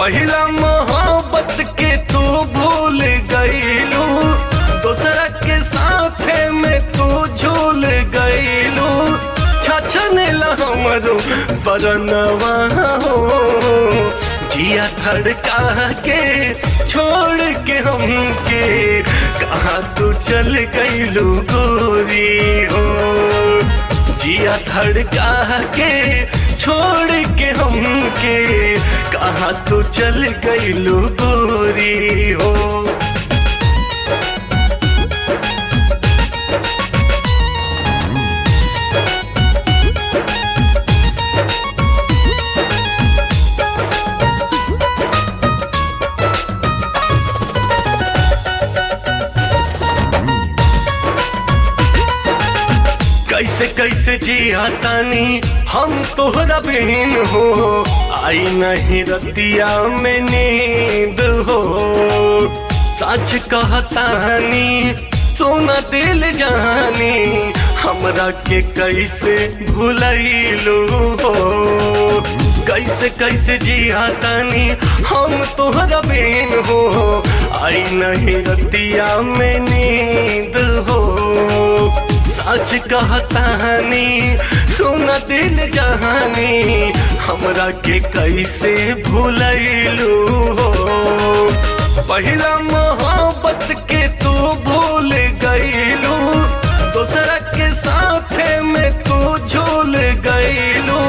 पहला मोहब्बत के तू भूल गईलू, दूसरा के साथे में तू झूल गईलू। छछनेला हमरो परनवा हो, जिया धड़का के छोड़ के हमके कहाँ तू चल गईलू गोरी हो। जिया धड़का के छोड़ के हमके कहाँ तू चल गईलू गोरी हो। कैसे कैसे जिया तानी हम तोहरा बिन हो, आई नहीं रतिया में नींद हो। सच कहतानी सोना दिल जानी, हमरा के कैसे भुलैलू हो। कैसे कैसे जिया तानी हम तोहरा बिन हो, आई नहीं रतिया में नींद हो। सच कहतानी सोना दिल जहानी, हमरा के कैसे भुलैलू हो। पहला मोहब्बत के तू भूल गईलू, दूसरा के साथे में तू झूल गईलू।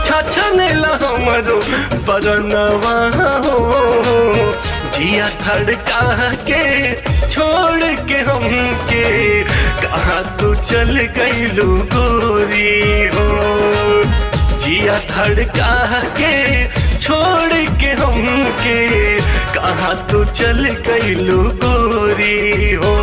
छछनेला हमरो परनवा हो, जिया धड़का के छोड़ के हमके कहाँ तू चल गईलू गोरी हो। जिया धड़का के छोड़ के हमके कहाँ तू चल गईलू गोरी हो।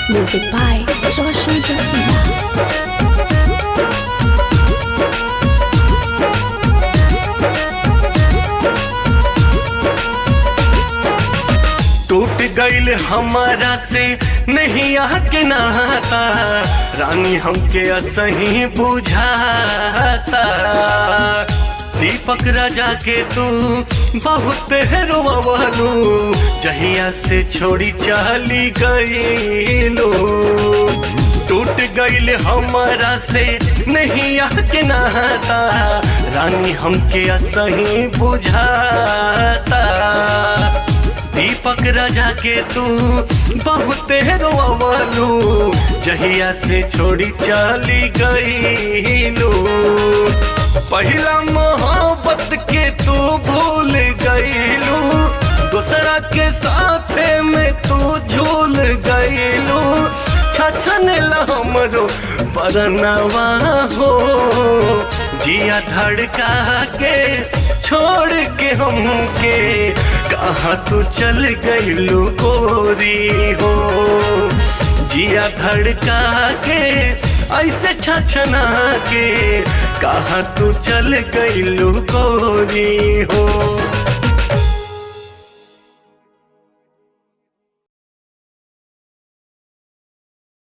Music by Roshan Jasmine. टूट गईल हमारा से नहीं आके नाता, रानी हमके असही बुझाता। दीपक राजा के तू बहुत रोवलू, जहिया से छोड़ी चली गईलू। टूट गईल हमारा से नहीं आके नाता, रानी हमके असही बुझाता। दीपक राजा के तू बहुत रोवलू, जहिया से छोड़ी चली गईलू। पहला मोहब्बत के तू भूल गईलू, दूसरा के साथे में तू झूल गईलू। छछनेला हमरो परनवा हो, जिया धड़का के छोड़ के हमके कहाँ तू चल गईलू गोरी हो। जिया धड़का के ऐसे छछना के कहाँ तू चल गईलू गोरी हो।